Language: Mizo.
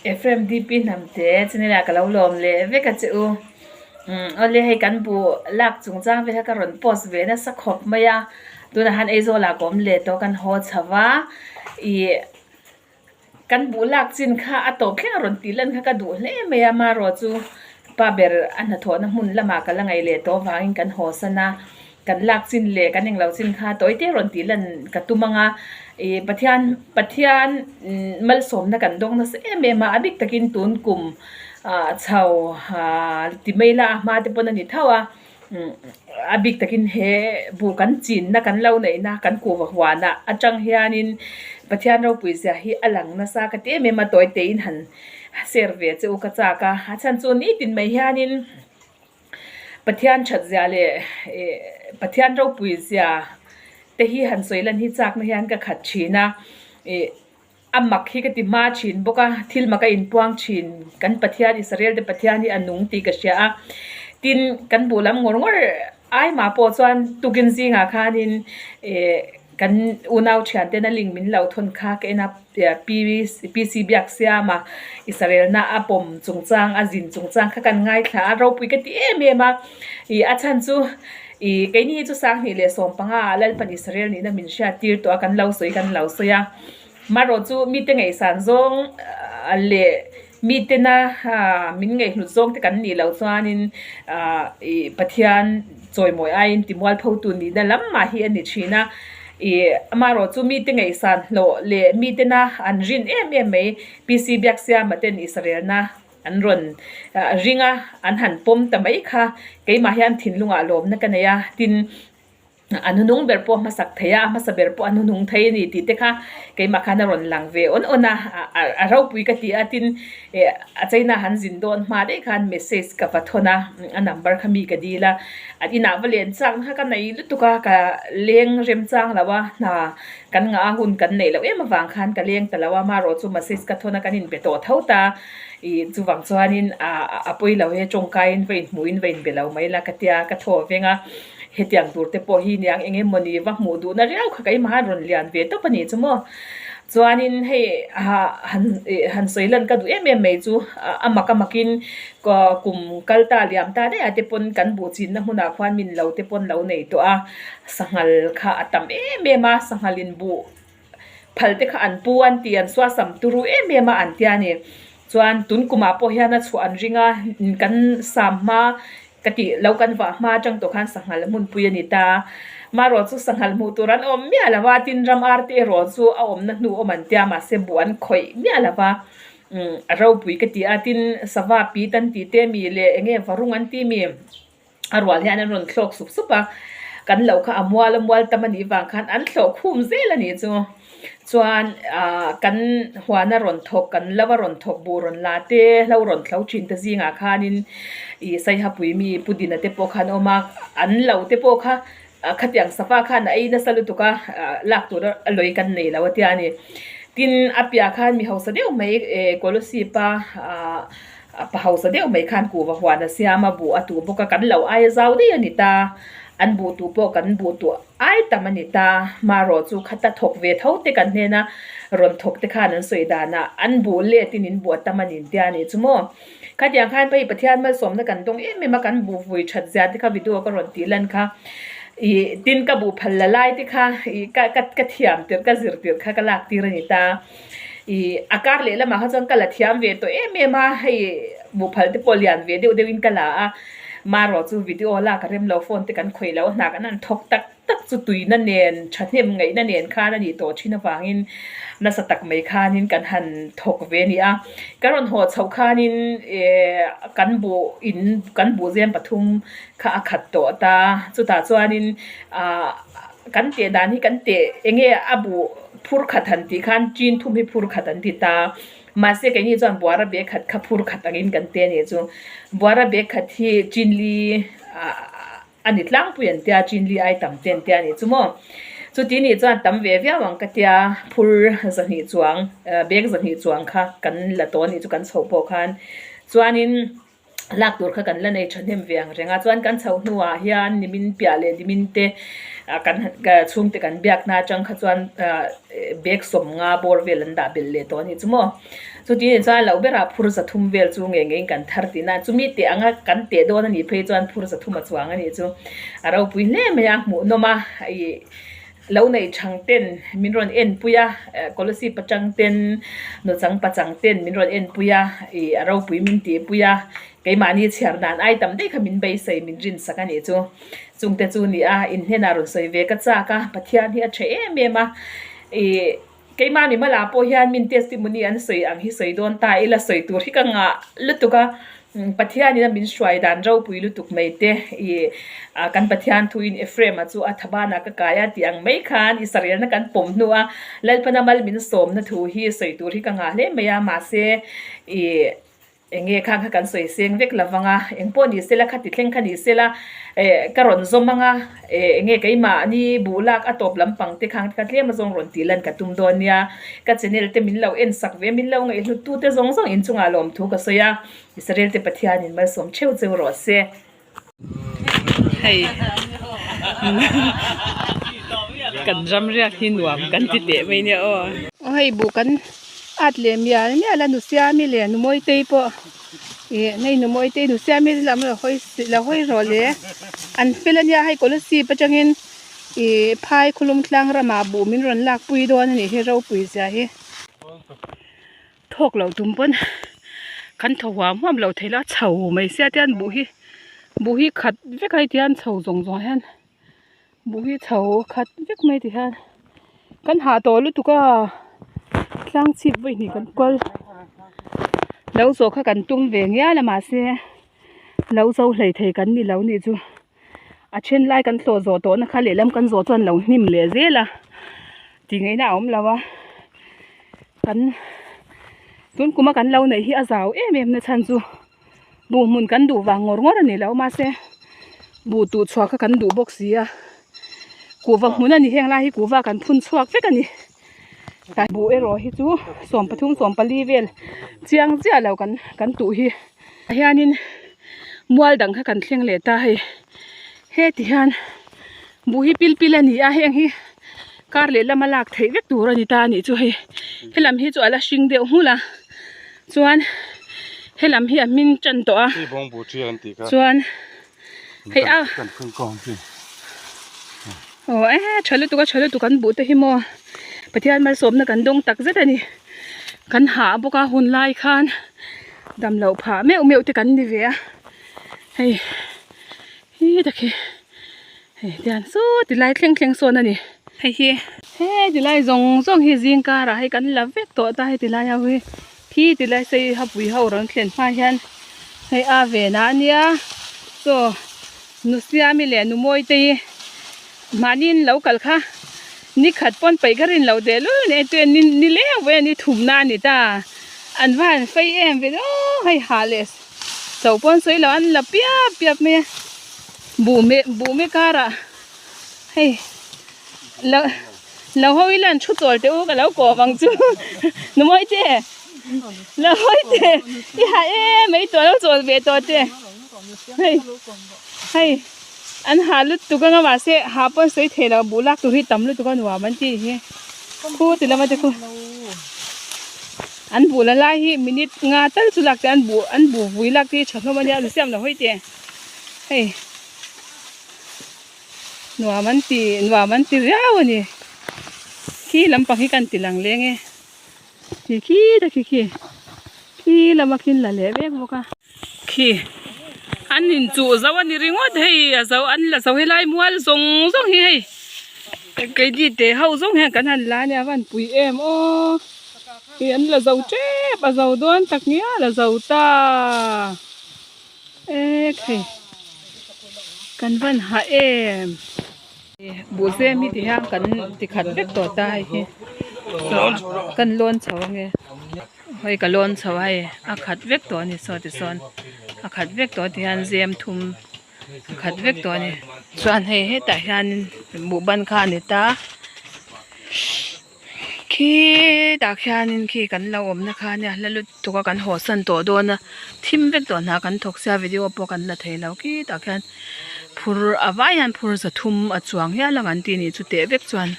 Ephraim DP Hnamte channel ah ka lo lawm leh vek a che u. Umm awle hei kan buh lak chungchang vel kha ka rawn post ve nasa khawp mai a, tunah hian Aizawl ah ka awm leh tawh kan haw chho va ih Kan buh lak chin kha a tawp thleng a rawn tih lan kha ka duh hle mai a, marawh chu pa ber a hnathawhna hmun lamah ka la ngaih leh tawh avangin kan haw san a, kan lak chin leh kan englo chin kha tawi te rawn tih lan ka tum ang a, ih Pathian Pathian malsawmna kan dawng nasa em em a, a bik takin tun kum ah chho ti mai la a hma te pawn a ni tho a. A bik takin he buh kan chinna kan lo neihna kan kuhva huanah atang hianin Pathian ropui zia hi a lang nasa ka ti em em a, tawi tein han share ve che u ka chak a, a chhan chu nitin mai hianin Pathian that zia leh ih Pathian ropui zia te hi han sawi lan hi chakna hian ka khat thin a ih. A mak hi ka ti hma thin bawk a, thil mak a inpuang thin, kan Pathian Israel te Pathian hi a nung tih ka hria a, tin kan buh lam ngawr ngawr ai mah pawh chuan tukin zingah khanin eh kan unau thian ten a link min lo thawn kha ka en a PC biak siam a Israel na a pawm chungchang a zin chungchang kha kan ngaithla a ropui ka ti em em a, ih a chhan chu ih keini hi chu 2015 ah Lalpan Israel nihna min hriat tir tawh a kan lo sawi kan lo sawi a. Marawh chu mite ngaihsan zawng leh mitena min ngaihhlut zawng te kan nih loh chuanin ih Pathian chawimawi aiin timualphotu nihna lam mah hi a ni thin a. Ih amarawh chu mite ngaihsan hlawh leh mitena an rin em em mai PC Biaksiama ten Israelna an rawn ring a, an han pawm ta mai kha keimah hian thinlungah lawmna ka nei a, tin A hnunung ber pawh hmasak thei a, a hmasa ber pawh a hnunung thei a ni tih te kha keimah khan a rawn lang ve awn awn a, a ropui ka ti a, tin eh a China han zin dawn hma daih khan message ka va thawn a, a number kha mi ka dil a, an inah va len chak na kha ka nei lutuk a, ka leng rem chang lo a, hna kan ngah a hun kan neih loh em avang khan ka leng ta lo a, amaherawh chu message ka thawn a kan inbe tawh tho ta, ih chuvang chuanin a pawi lo e tawngkaiin va inhmuhin va inbe lo mai la ka tia ka thaw veng a. Hetiang tur te pawh hi niang eng emawni va hmuh duhna riau kha keimah a rawn lian ve tawp a ni chu maw. Chuanin hei han han sawi lan ka duh em em mai chu a mak a makin kum kal ta liam ta daih ah te pawn kan buh chinna hmunah khuan min lo te pawn lo nei tawh a, sanghal kha a tam em em a, sanghal in buh phal te kha an pu an ti an suasam turu em em a an tia a ni. Chuan tun kumah pawh hian a chhuah an ring a, kan sam hma Ka tih lo kan vah hma atang tawh khan sanghal hmunpui a ni ta. Marawh chu sanghal hmuh tur an awm miah lo a, tin ram ar te erawh chu a awmna hnu awm an tia mahse buh an khawih miah lo va, umm a ropui ka ti a, tin sava pit an tih te mi leh eng nge varung an tih mi a rual hian an rawn thlawk sup sup a, kan loh kha a mual a mual tam a nih vang khan an thlawh khum zel a nih chu. Chuan ah kan huana rawn thawk kan lo a rawn thawk buh rawn la te hlo rawn thlo thin te zingah khanin ih Saihapui mi Pu Dina te pawh khan a awm a, an lo te pawh kha khatiang safa khan a ei nasa lutuk a ah lak tur a lawi kan nei lo a tia a ni. Tin a piah khan mi hausa deuh mai eh Kolasib a ah pa hausa deuh mai khan kuhva huan a siam a buh a tuh bawk a kan lo aia zau daih a ni ta, an buh tuh pawh kan buh tuh Ai tam a ni ta, marawh chu khata thawk ve tho te kan hnena rawn thawk te khan an sawi danah an buh let in in buh a tam a ni tia a nih chu maw. Khatiang khan phei Pathian malsawmna kan dawng em em a, kan buh vui that zia te kha video ka rawn tih lan kha ih tin ka buh phal la lai te kha ih ka ka ka thiam tirh ka zir tirh kha ka lak tir a ni ta. Ih a kar leh lamah kha chuan ka la thiam ve tawh em em a, hei buh phal te pawh lian ve deuh deuh in ka la a. Marawh chu video lak a rem lo, phone te kan khawih lo, hna kan han thawk tak tak chu tuina nen, thahnem ngaihna nen khan a nih tawh thin avangin nasa tak mai khanin kan han thawk ve a ni a. Ka rawn haw chhoh khanin eh kan buh in kan buh zem pathum kha a khat tawh ta, chutah chuanin ah kan teh dan hi kan teh eng nge a buh phur khat han tih khan chin thum hi phur khat an ti ta. Mahse keini chuan buara bag khat kha phur khat angin kan te a nih chu. Buara bag khat hi chinli a ni tlangpui an tia, chinli ai tam te an tia a nih chu maw. Chuti nih chuan tam ve viau ang ka tia, phur zahnih chuang, bag zahnih chuang kha kan la tawh a nih chu kan chhoh pawh khan. Chuanin. Lak tur kha kan la nei thahnem ve ang reng a, chuan kan chhoh hnuah hian nimin piah leh nimin te kan chhungte kan biak hna atang kha chuan bag sawm nga bawr vel an dah belh leh tawh a nih chu maw. Chuti anih chuan loh berah phur zathum vel chu ngei ngeiin kan thar tihna a, chumi teh anga kan teh dawn a nih phei chuan phur zathum a chuang a nih chu a ropui hle mai a, hmuhnawm a ih. Lo neih chhang ten min rawn enpui a, Kolosip atang ten nuchang pachang ten min rawn enpui a, ih a ropui min tihpui a, keimahni chhiar dan ai tam daih kha min beisei min rinsak a nih chu. Chungte chu ni a, inhnenah rawn sawi ve ka chak a, Pathian hi a tha em em a, ih keimah mimala pawh hian min testimony an sawi ang hi sawi dawn ta ila sawi tur hi ka ngah lutuk a, Pathianin a min hruai dan ropui lutuk mai te ih kan Pathian thuin Ephraim-a chu a thabanah ka kai a tih ang mai khan Israelna kan pawm hnu a, Lalpana mal min sawmna thu hi sawi tur hi ka ngah hle mai a, mahse ih eng nge khang kha kan sawi seng vek lo vang a, eng pawh ni sela khati thleng kha ni sela eh ka rawn zawm ang a, eh eng nge keimahni buh lak a tawp lampang te khang te kha tlem azawng rawn tih lan ka tum dawn nia, ka channel te min lo en sak ve min lo ngaihhlut tu te zawng zawng inchungah lawmthu ka sawi a. Israel te Pathianin malsawm theuh cheu rawh se. Hei kan ram riak hi nuam kan ti teh mai nia aw. Aw hei buh kan at leh mial mial a nu Siami leh nu Mawitei pawh ih nei nu Mawitei nu Siami lam lo hawi lo hawi rawh le an fel ania hei Kolasib atangin ih phai khulum tlang ramah buh min rawn lak pui dawn a nih hi ropui zia hi. Thawk loh tum pawn kan thaw huam huam loh theih loh a chho mai sia te hian buh hi buh hi khat vek a heti hian chho zawng zawng ah hian buh hi chho khat vek mai ti hian kan hah tawh lutuk a tlang chhip vawi hnih kan kual lo zawh kha kan tum ve ngial a mahse lo zo hlei thei kan ni lo nih chu a then lai kan tlawh zawh tawh na kha lehlam kan zawh chuan lo hnim leh zel a tih ngaihna a awm lo a. Kan tun kuma kan lo neih hi a zau em em na chhan chu buh hmun kan duh vang ngawr ngawr a ni lo mahse buh tuh chhuah kha kan duh bawk si a kuhva hmun a ni heng lai hi kuhva kan phun chhuak vek a ni buh erawh hi chu sawmpathum sawmpali vel chiang chiah lo kan kan tuh hi ah hianin mual dang kha kan thleng leh ta hei heti hian buh hi pil pil a ni a heng hi. Kar leh lama lak theih vek tur a ni ta a nih chu hei helam hi chu a la hring deuh nghulh a chuan helam hi a hmin tan tawh a chuan hei a aw e tha lutuk a tha lutuk an buh te hi maw Pathian malsawmna kan dawng tak zet a ni kan hah bawk a hun lai khan dam loh phah meuh meuh te kan ni ve a hei hi tak hi. Hei tian saw ti lai thleng thleng sawn a ni. Hei hi he ti lai zawng zawng hi zing karah hei kan la vek tawh ta hei ti lai ho hi khi ti lai sei hapui ho rawn thlen hma hian hei a ven ah ania chaw nu siami leh nu mawi te hi mahni in lo kal kha ni khat pawn paih ka rin loh teh lul a ni hei tui ni leng vawi a ni thumna a ni ta an va han fei em ve aw hei hah leh cho pawn sawi loh an la piap piap mai a. Buh meh buh meh karah hei lo lo hawi lan thu chawl teh u ka lo kawm ang chu nu mawi te lo hawi te i ha em mai tawh lo chawl ve tawh te hei hei an ha lutuk anga mahse ha pawn sawi thei lo buh lak tur hi tam lutuk a nuam an tih hi khu ti lama te khu an buh la lai hi minute nga tal chu lak te an buh an buh vui lak te hi tha hlawm ania lu siam lo hawi te. Hei nuam an ti nuam an ti riau a ni khi lampang hi kan ti lang leng e khi khi ta khi khi khi lama khin la leh vek bawk a khi an inchuh zo a ni ringawt hei a zo an la zo helai mual zawng zawng hi hei keini te ho zawng hian kan han la ania a van pui em aw hei an la zo tep a zo dawn tak ngial a zo ta. Ek hei kan van hah em buhzem hi ti hian kan ti khat vek tawh ta hei hi kan lawn chho ange hei ka lawn chho a hei a khat vek tawh a ni saw ti sawn a khat vek tawh ti hian zem thum a khat vek tawh a ni chuan hei hetah hianin buhban kha a ni ta khi. Khitah khianin khi kan lo awmna kha nia hla lutuk a kan haw san tawh dawn a thim vek tawh hna kan thawk sia video pawh kan la thei lo khitah khian phur a vai hian phur zathum a chuang hial ang an tih nih chu teh vek chuan.